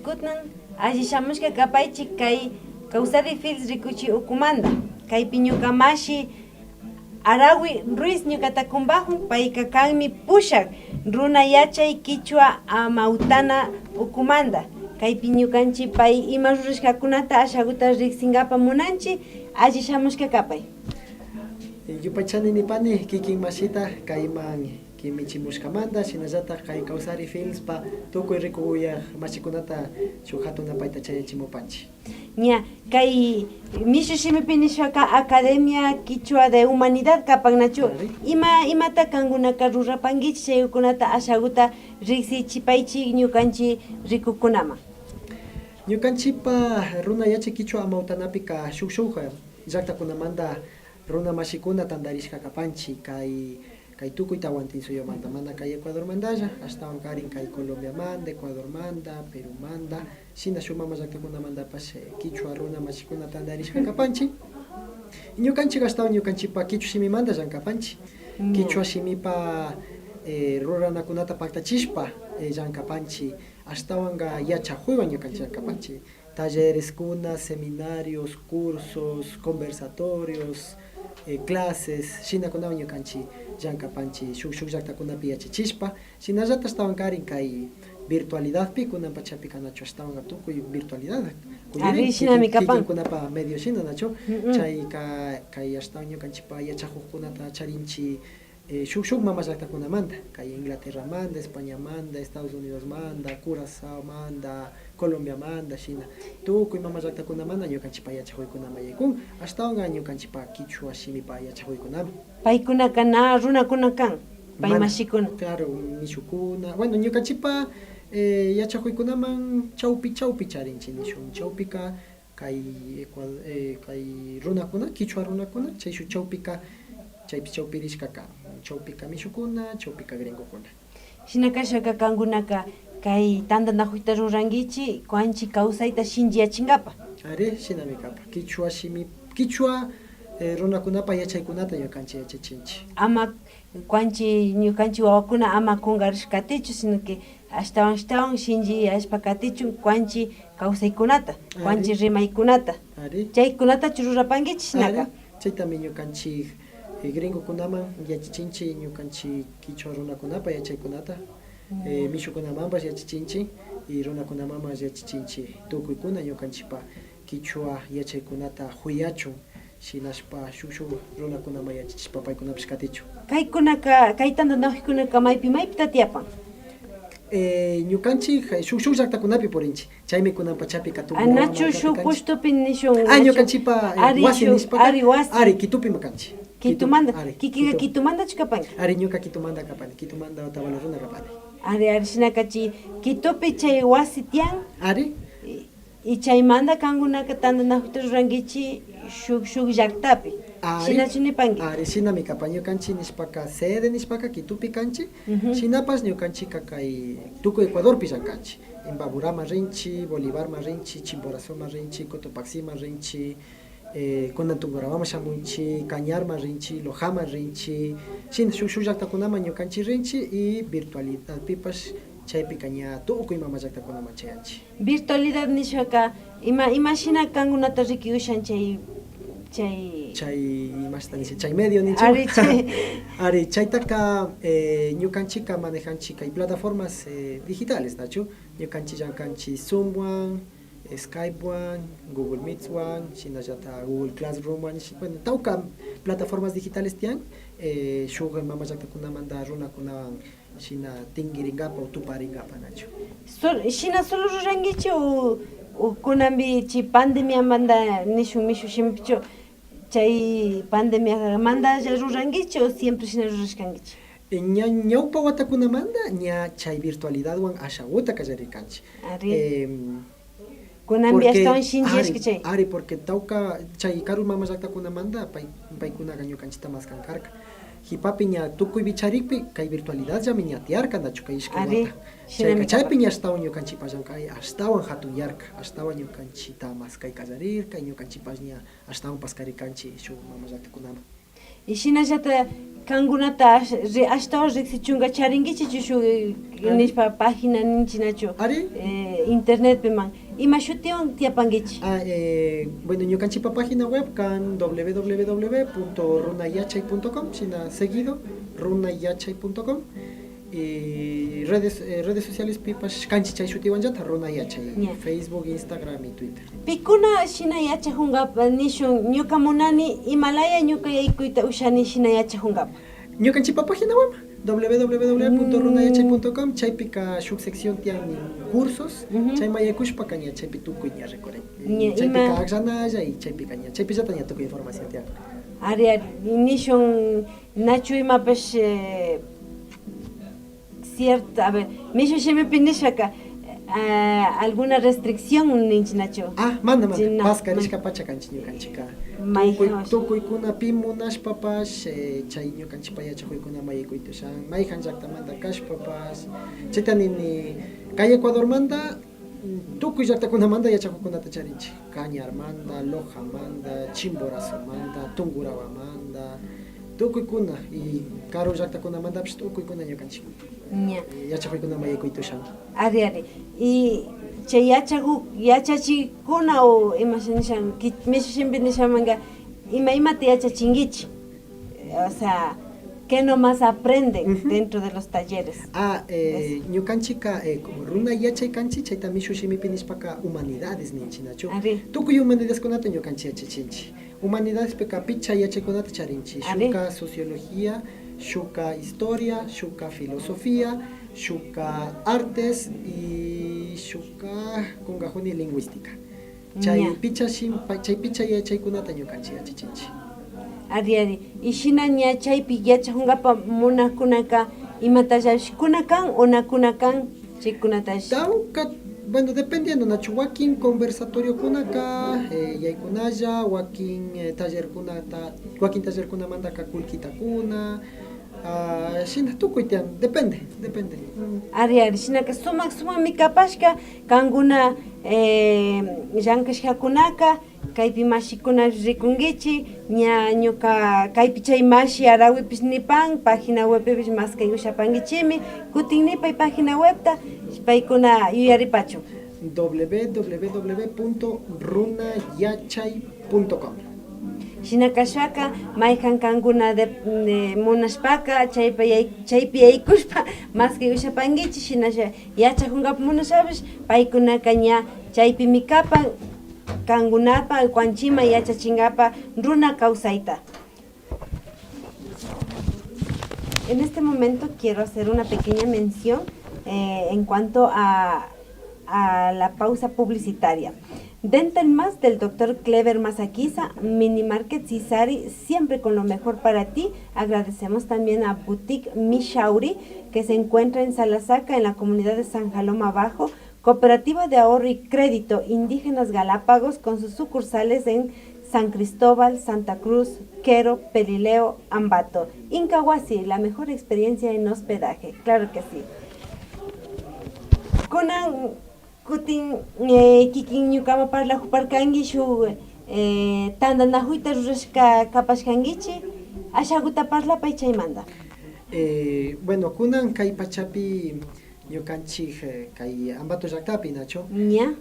Kunan alli shamushka kapaychik kay Kawsari Fields rikuchi ukumanta. Kaypi ñuka mashi Arawi Ruiz ñukata kumpajun, payka kanmi pushak runa yachay kichwa amawtana ukumanta. Kaypi ñukanchik pay ima rurashkakunata ashaguta riksinkapa munanchik, alli shamushka kapay. Yupaychani nipani kikin mashita kayman kimichimushkamanta shinallatak kay Kawsari Fieldspa tukuy rikuyak mashikunata shuk hatun napayta chayachimupanchik. Ña kay mishu shimipi nishpaka Academia Quichua de Humanidad kapannachu ima imata kankunaka rurapankichik chaykunata ashaguta riksichipaychik ñukanchik rikukunaman. Ñukanchikpa runa yachay Quichua amawtanapika shuk shuk llaktakunamanta runa mashikuna tantarishka kapanchik kay kay tukuy Tahuantinsuyumanta mana kay Ecuadormantalla ashtawan karin kay Colombiamanta, Ecuadormanta, Perumanta shina shuk mama llaktakunamantapash kichwa runa mashikuna tantarishka kapanchik. Ñukanchik ashtawan ñukanchikpa kichwa shimimanta llankapanchik, kichwa shimipa ruranakunata paktachishpa llankapanchik ashtawanka yachakuywan ñukanchik llankapanchik. Tallereskuna, seminarios, cursos, conversatorios, clases shinakunawan ñukanchik llankapanchik shuk shuk llaktakunapi yachachishpa, shinallatak ashtawankarin kay virtualidadpi kunan pachapi kanachu ashtawanka tukuy virtualidad Ari, shinami kapan. kikinkunapa medio shina nachu chayka kay ashtawan ñukanchikpa yachakukkunata charinchik shuk shuk mama llaktakunamanta, kay Inglaterramanta, Españamanta, Estados Unidosmanta, Curazaomanta, Colombiamanta, shina tukuy mama llaktakunamanta ñukanchikpa yachakuykunaman yaykun, ashtawanka ñukanchikpa kichwa shimipa yachakuykunaman. Paykunaka na runakuna kan, pay Mana, mashikuna. claro, mishukuna, bueno ñukanchikpa yachakuykunaman chawpi chawpi charinchik nishun, chawpika kay kay runakuna, kichwa runakuna, chayshuk chawpika chaypi chawpirishka kan, chawpika mishukuna, chawpika gringokuna. Shina kashaka kankunaka kay tantanakuyta rurankichik kuanchik kawsayta shinchiyachinkapak. Ari, shinami kapak, kichwa shimi, kichwa runakunapa yachaykunata ñukanchik yachachinchik. Ama kuanchik ñukanchik wawakuna ama kunkarishpa katichun, sino que ashtawan ashtawan shinchiyashpa katichun kuanchik kawsaykunata, kuanchik rimaykunata. Ari. Chaykunatachu rurapankichik shinaka. Ari, chaytami ñukanchik gringokunaman yachachinchik ñukanchik kichwa runakunapa yachaykunata, mishukunamanpash yachachinchik y runakunamanpash yachachinchik tukuykuna ñukanchikpa kichwa yachaykunata huyachun shinashpa shuk shuk runakunaman yachachishpa paykunapish katichun. Kaykunaka, kay tantanakuykunaka maypi maypita tiyapan? Ñukanchik shuk shuk llaktakunapi purinchik, chaymi kunan pachapika Ah, nachu shuk pushtupi nishun. Ah, ñukanchikpa wasi nishpaka, Ari wasi. ari Quitopimi kanchik. Quitumanta, kikinka Quitumantachu kapanki? Ari ñuka Quitumanta kapani, Quitumanta Otavalo runa kapani. Ari, ari, shinaka chay Quitopi chay wasi tiyan. Ari. Y chaymanta kankunaka tantanakuyta rurankichik shuk shuk llaktapi. Shinachu nipanki? Ari, shinami kapan ñukanchik nishpaka sede nishpaka Quitopi kanchik, shinapash ñukanchikka kay tukuy Ecuadorpi llankanchik. Imbaburama rinchik, Bolivarman rinchik, Chimborazoman rinchik, Cotopaximan rinchik, kunan Tungurahuaman shamunchik, Cañarman rinchik, Lojaman rinchik, shina shuk shuk llaktakunaman ñukanchik rinchik y virtualidadpipash chaypika ña tukuy mama llaktakunaman chayanchik. Virtualidad nishpaka ima ima shina kankunata riki ushan chay chay. Chay imashta nisha chay medio ninchik. Ari chay. Ari chaytaka ñukanchikka manejanchik kay plataformas digitales nachu ñukanchik llankanchik Zoomwan, Skypewan, Google Meetswan, shinallatak Google Classroomwan, bueno tawka plataformas digitales tiyan shuk mama llaktakunamanta runakunawan shina tinkirinkapak o tuparinkapak nachu. Shina solo rurankichik o o kunanpi chay pandemiamanta nishun mishu shimipichu chay pandemiamantalla rurankichik o siempre shina rurashkankichik? Ña ñawpa watakunamanta ña chay virtualidadwan ashaguta kallarirkanchik. Ari. Kunanpi ashtawan shinchiyashka chay. Ari, porque tawka chay karu mama llaktakunamanta pay paykunaka ñukanchikta maskan karka. Jipapi ña tukuy vicharikpi kay virtualidadllami ña tiyarka nachu kay ishkay wata. Chayka chaypi ña ashtawan ñukanchikpa llank'ay ashtawan hatunyarka, ashtawan ñukanchikta maskay kallarirka y ñukanchikpash ña ashtawan paskarikanchik shuk mama llaktakunaman. Y shinallata kankunata ashtawan riksichunka charinkichikchu shuk nishpa página ninchinachu? Ari. Internetpi man ima shutiwan tiyapankichik? Ah, bueno, ñukanchikpa página web kan www.runayachay.com, shina seguido runayachay.com, y redes sociales pipash kanchik chay shutiwanllata Runayachay, Facebook, Instagram y Twitter. Pikuna shina yachajunkapa nishun ñuka munani imalaya ñuka yaykuyta ushani shina yachajunkapa? Ñukanchikpa página web www.runayachay.com, chaypika shuk sección tiyan cursos, chayman yaykushpaka ña chaypi tukuy ña rikurin. Chaypika akllanalla y chaypika ña chaypillata ña tukuy información tiyan. Ari, ari, nishun nachu imapash cierto, a ver, mishu shimipi nishpaka alguna restricción ninchinachu? Ah, mana, mana, paskarishka pacha kanchik ñukanchika. Tukuykuna pi munashpapash chay ñukanchikpa yachakuykuna yaykuyta ushan, mayjan llaktamanta kashpapash, chayta nini kay Ecuadormanta tukuy llaktakunamanta yachakuqkunata charinchik, Cañarmanta, Lojamanta, Chimborazomanta, Tungurahua, tukuykuna y karu llaktakunamantapish tukuykuna ñukanchik yachakuykunaman yaykuyta ushan. Ari, ari. Y chay yachakuk yachachikuna o imasha nishan mishu shimipi nishamanka ima imata yachachinkichik? O sea, ¿qué nomás aprenden dentro de los talleres? Ah, ñukanchika como runa yachay kanchik, chayta mishu shimipi nishpaka humanidades ninchik, nachu? Tukuy humanidadeskunata ñukanchik yachachinchik. Humanidadespika picha yachaykunata charinchik, shuka sociología, shuka historia, shuka filosofía, shuka artes y shuka kungajuni lingüística. Chay picha chay picha yachaykunata ñukanchik yachachinchik. Ari, ari. Y shina ña chaypi yachajunkapa munakkunaka imatallash kuna kan o nakuna kan chaykunatash? Tawka, bueno, dependiendo, nachu, wakin conversatoriokunaka yaykunalla, wakin tallerkunata, wakin tallerkunamantaka kullkitakuna, shina tukuy tiyan, depende, depende. Ari, ari, shinaka sumak sumakmi kapashka kankuna llankashkakunaka. Kaypi mashikuna rikunkichik ña ñuka kaypi chay mashi arawipish nipan página webpipish maskay ushapankichikmi. Kutin nipay página webta paykuna yuyaripachun. www.runayachay.com. Shina kashpaka mayjan kankuna munashpaka chaypa chaypi yaykushpa maskay ushapankichik, shinasha yachajunkapa munashapish paykunaka ña chaypimi kapan kankunapa kwanchima yachachinkapa runa kawsayta. En este momento quiero hacer una pequeña mención en cuanto a la pausa publicitaria. Dental Más del doctor Clever Mazaquiza, Mini Market Cisari, siempre con lo mejor para ti. Agradecemos también a Boutique Mishauri, que se encuentra en Salasaca, en la comunidad de San Jaloma Bajo, Cooperativa de Ahorro y Crédito Indígenas Galápagos, con sus sucursales en San Cristóbal, Santa Cruz, Quero, Pelileo, Ambato. Incahuasi, la mejor experiencia en hospedaje, claro que sí. Kunan kutin kikin ñukama parlajuparkanki shuk tantanakuyta rurashka kapashkankichik, ashakuta parlapay chaymanta. Bueno, kunan kay pachapi ñukanchik kay Ambato llaktapi, nachu? Ña.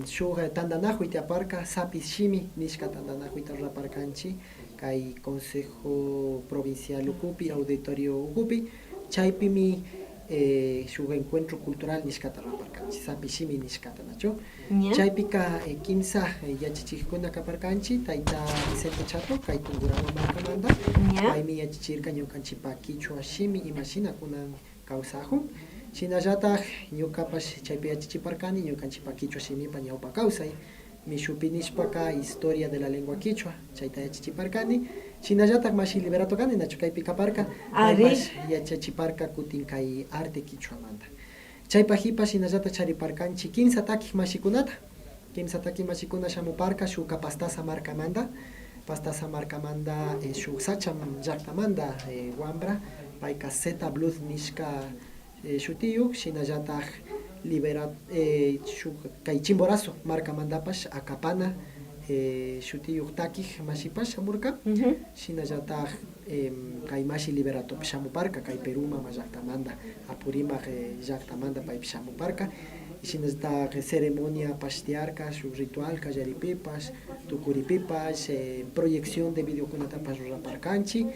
Shuk tantanakuy tiyaparka, Sapis Shimi nishka tantanakuyta ruraparkanchik kay Consejo Provincial ukupi, Auditorio ukupi, chaypimi shuk encuentro cultural nishkata ruraparkanchik, Sapis Shimi nishkata, nachu? Ña. Chaypika kimsa yachachikkuna kaparkanchik, tayta Vicente Chato, kay Tungurahua markamanta, Ña. paymi yachachirka ñukanchikpa kichwa shimi imashina kunan kawsakun, shinallatak ñukapash chaypi yachachiparkani ñukanchikpa kichwa shimipa ñawpa kawsay, mishupi nishpaka historia de la lengua kichwa, chayta yachachiparkani, shinallatak mashi Liberato kani, nachu kaypi kaparka, Ari. paypash yachachiparka kutin kay arte kichwamanta. Chaypa hipa shinallatak chariparkanchik kimsa takik mashikunata, kimsa takik mashikuna shamuparka shuka Pastaza markamanta, Pastaza markamanta shuk sacha llaktamanta wambra, payka Zeta Blues nishka shutiyuk, shinallatak Libera shuk kay Chimborazo markamantapash Acapana shutiyuk takik mashipash shamurka, shinallatak Kay mashi Liberatopish shamuparka, kay Perú mama llaktamanta, Apurímac llaktamanta paypish shamuparka. Shinallatak ceremonia-pash tiyarka, shuk ritual kallaripipash, tukuripipash, proyección de videokunatapash ruraparkanchik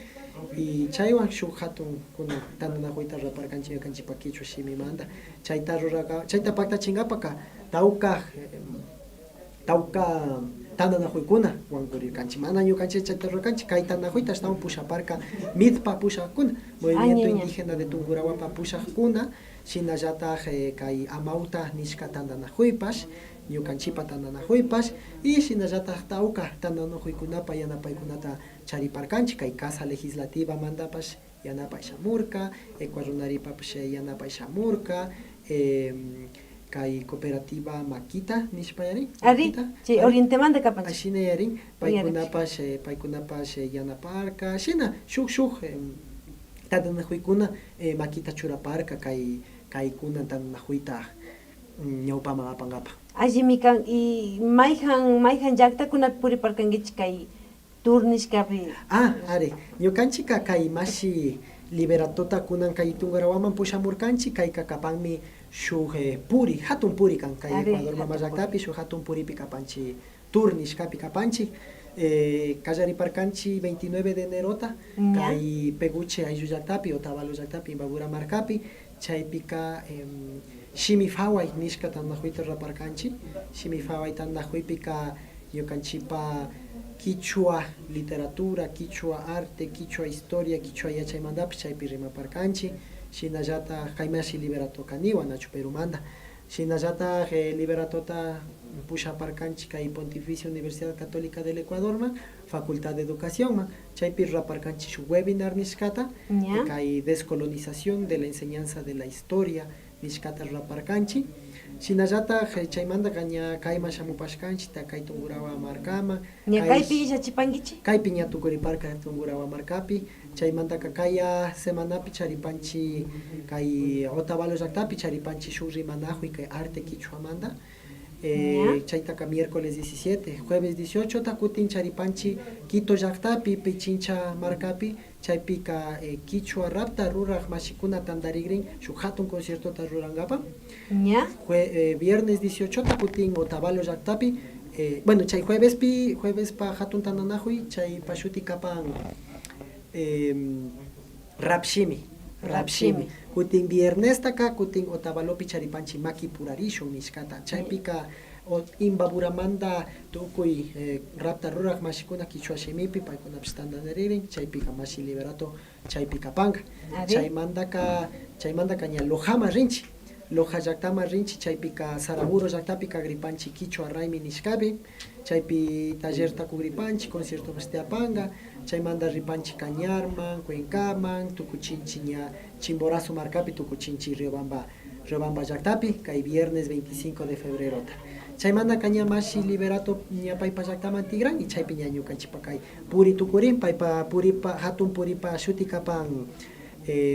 y chaywan shuk hatun kuna tantanakuyta ruraparkanchik ñukanchikpak kichwa shimimanta. Chayta ruraka, chayta paktachinkapak tawka tawka tantanakuykuna wankurirkanchik. Mana ñukanchik chayta rurarkanchik, kay tantanakuyta ashtawan pushaparka MITpa pushakuna, Movimiento Indígena de Tungurawapa pushakuna, shinallatak kay Amauta nishka tantanakuypash, ñukanchikpa tantanakuypash y shinallatak tawka tantanakuykunapa yanapaykunata chariparkanchik, kay Casa Legislativamantapash yanapay shamurka, Ecuarunaripapash yanapay shamurka, kay cooperativa Maquita nishpa yarin. Ari, chay Orientemanta kapanchik. Shina yarin, paykunapash paykunapash yanaparka, shina shuk shuk tantanakuykuna makita churaparka kay kaykuna tantanakuyta ñawpaman apankapak. Allimi kan y mayhan mayhan llaktakunapi puriparkankichik kay tour nishkapi. Ah, ari, ñukanchika kay mashi Liberatota kunan kay Tungurahuaman pushamurkanchik, kayka kapanmi shuk puri, hatun puri kan kay Ecuador mama llaktapi shuk hatun puripi kapanchik, tour nishkapi kapanchik. Kallariparkanchik 29 de enerota kay Peguche ayllu llaktapi, Otavalo llaktapi, Imbabura markapi, chaypika shimi faway nishka tantanakuyta ruraparkanchik, shimi faway tantanakuypika ñukanchikpa kichwa literatura, kichwa arte, kichwa historia, kichwa yachaymantapish chaypi rimaparkanchik, shinallatak kay mashi Liberato Kaniwa nachu Perumanta, shinallatak Liberatota pushaparkanchik kay Pontificia Universidad Católica del Ecuadorman, Facultad de Educaciónman, chaypi ruraparkanchik shuk webinar nishkata, kay descolonización de la enseñanza de la historia nishkata ruraparkanchik, shinallatak chaymantaka ña kayman shamupashkanchik kay Tungurahua markaman. Ña kaypi yachachipankichik? Kaypi ña tukuriparka Tungurahua markapi, chaymantaka kaya semanapi charipanchik kay Otavalo llaktapi charipanchik shuk rimanakuy kay arte kichwamanta, chaytaka miércoles 17, jueves 18 ta kutin charipanchik Quito llaktapi, Pichincha markapi, chaypika kichwa rapta rurak mashikuna tantarikrin shuk hatun conciertota rurankapak. Viernes 18 ta kutin Otavalo llaktapi, bueno chay juevespi, juevespa hatun tantanakuy chaypa shuti kapan rapshimi, rapshimi. Kutin viernestaka kutin Otavalopi charipanchik makipurarishun nishkata, chaypika Imbaburamanta tukuy rapta rurak mashikuna kichwa shimipi paykunapish tantanarin, chaypika mashi Liberato chaypi kapanka. Chaymantaka chaymantaka ña Lojaman rinchik, Loja llaktaman rinchik chaypika Saraguro llaktapi kagripanchik kichwa raymi nishkapi, chaypi tallerta kugripanchik, conciertopish tiyapanka, chaymanta ripanchik Cañarman, Cuencaman, tukuchinchik ña Chimborazo markapi tukuchinchik Riobamba, Riobamba llaktapi kay viernes 25 de febrerota. Chaymantaka ña mashi Liberato ña paypa llaktaman tigran y chaypi ña ñukanchikpa kay puri tukurin, paypa puripa hatun puripa shuti kapan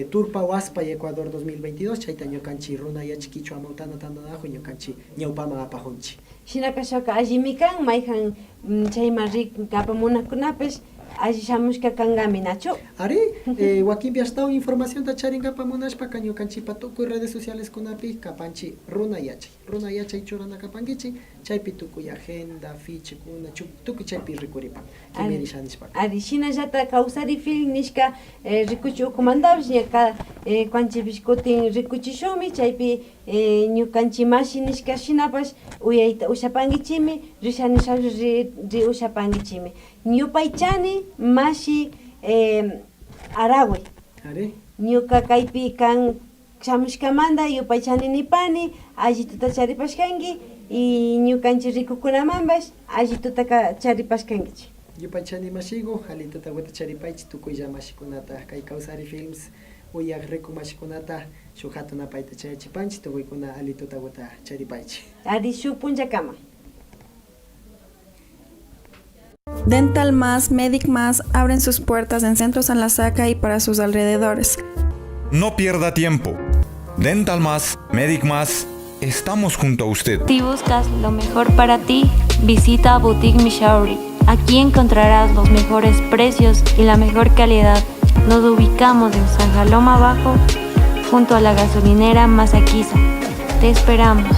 Turpa Waspay Ecuador 2022, chayta ñukanchik runa yachik kichwa amawtana tantanakuy ñukanchik ñawpaman apajunchik. Shina kashaka allimi kan mayhan chayman rik kapamunakunapish alli shamushka kankami, nachu? Ari, wakinpi ashtawan informacionta charinkapa munashpaka ñukanchikpa tukuy redes socialeskunapi kapanchik runa yachay, runa yachay churana kapankichik, chaypi tukuy agenda, afichekuna, tukuy chaypi rikuripan, kimirisha nishpaka. Ari, shinallata Kawsari Film nishka rikuchi ukumantapish ña kuanchipish kutin rikuchishunmi, chaypi ñukanchik mashi nishka shinapash uyayta ushapankichikmi, risha nishapish ri ushapankichikmi. Ñupaychani mashi Arawi. Ari. Ñuka kaypi kan shamushkamanta yupaychani nipani, alli tuta charipashkanki y ñukanchik rikukunamanpash alli tutaka charipashkankichik. Yupaychani mashiku, alli tutakuta charipaychik tukuylla mashikunata kay Kawsari Films uyak riku mashikunata shuk hatun apayta chayachipanchik tukuykuna alli tutakuta charipaychik. Ari, shuk punllakama. Dental Más, Medic Más abren sus puertas en Centro San Lazaca y para sus alrededores. No pierda tiempo. Dental Más, Medic Más, estamos junto a usted. Si buscas lo mejor para ti, visita Boutique Mishauri. Aquí encontrarás los mejores precios y la mejor calidad. Nos ubicamos en San Jaloma Bajo, junto a la gasolinera Masaquiza. Te esperamos.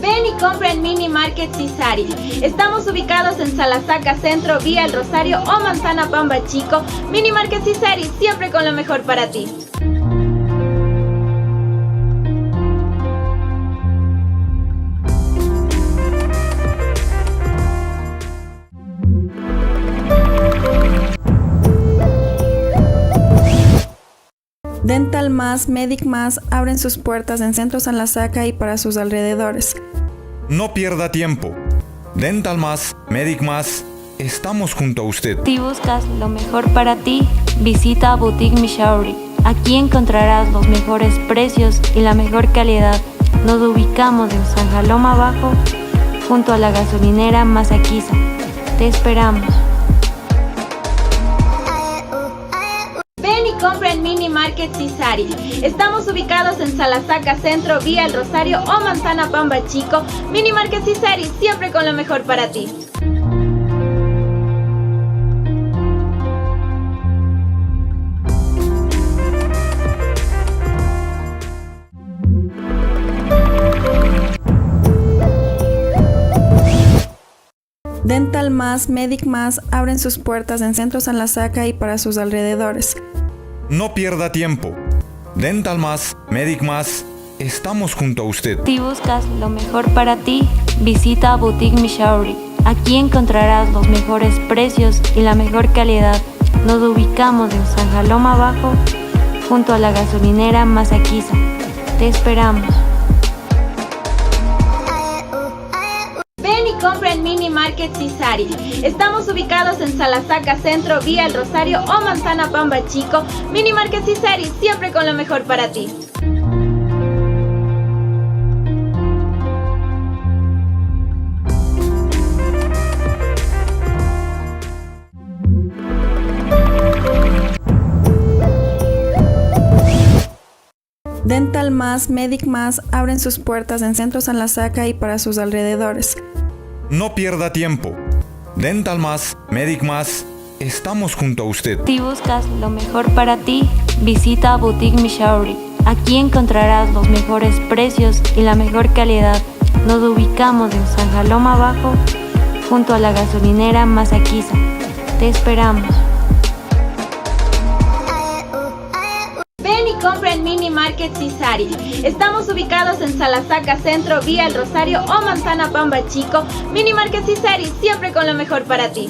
Ven y compra en Mini Market Cisari. Estamos ubicados en Salasaca Centro, Vía El Rosario o Manzana Pamba Chico. Mini Market Cisari, siempre con lo mejor para ti. Dental Más, Medic Más abren sus puertas en Centro San Lazaca y para sus alrededores. No pierda tiempo. Dental Más, Medic Más, estamos junto a usted. Si buscas lo mejor para ti, visita Boutique Mishauri. Aquí encontrarás los mejores precios y la mejor calidad. Nos ubicamos en San Jaloma Bajo, junto a la gasolinera Masaquiza. Te esperamos. Ven y compra en Mini Market Cisari. Estamos ubicados en Salasaca Centro, Vía El Rosario o Manzana Pamba Chico. Mini Market Cisari, siempre con lo mejor para ti. Dental Más, Medic Más abren sus puertas en Centro San Lazaca y para sus alrededores. No pierda tiempo. Dental Más, Medic Más, estamos junto a usted. Si buscas lo mejor para ti, visita Boutique Mishauri. Aquí encontrarás los mejores precios y la mejor calidad. Nos ubicamos en San Jaloma Bajo, junto a la gasolinera Masaquiza. Te esperamos. Ven y compra en Mini Market Cisari. Estamos ubicados en Salasaca Centro, Vía El Rosario o Manzana Pamba Chico. Mini Market Cisari, siempre con lo mejor para ti. Dental Más, Medic Más abren sus puertas en Centro San Lazaca y para sus alrededores. No pierda tiempo. Dental Más, Medic Más, estamos junto a usted. Si buscas lo mejor para ti, visita Boutique Mishauri. Aquí encontrarás los mejores precios y la mejor calidad. Nos ubicamos en San Jaloma Bajo, junto a la gasolinera Masaquiza. Te esperamos. Ven y compra en Mini Market Cisari. Estamos ubicados en Salasaca Centro, Vía El Rosario o Manzana Pamba Chico. Mini Market Cisari, siempre con lo mejor para ti.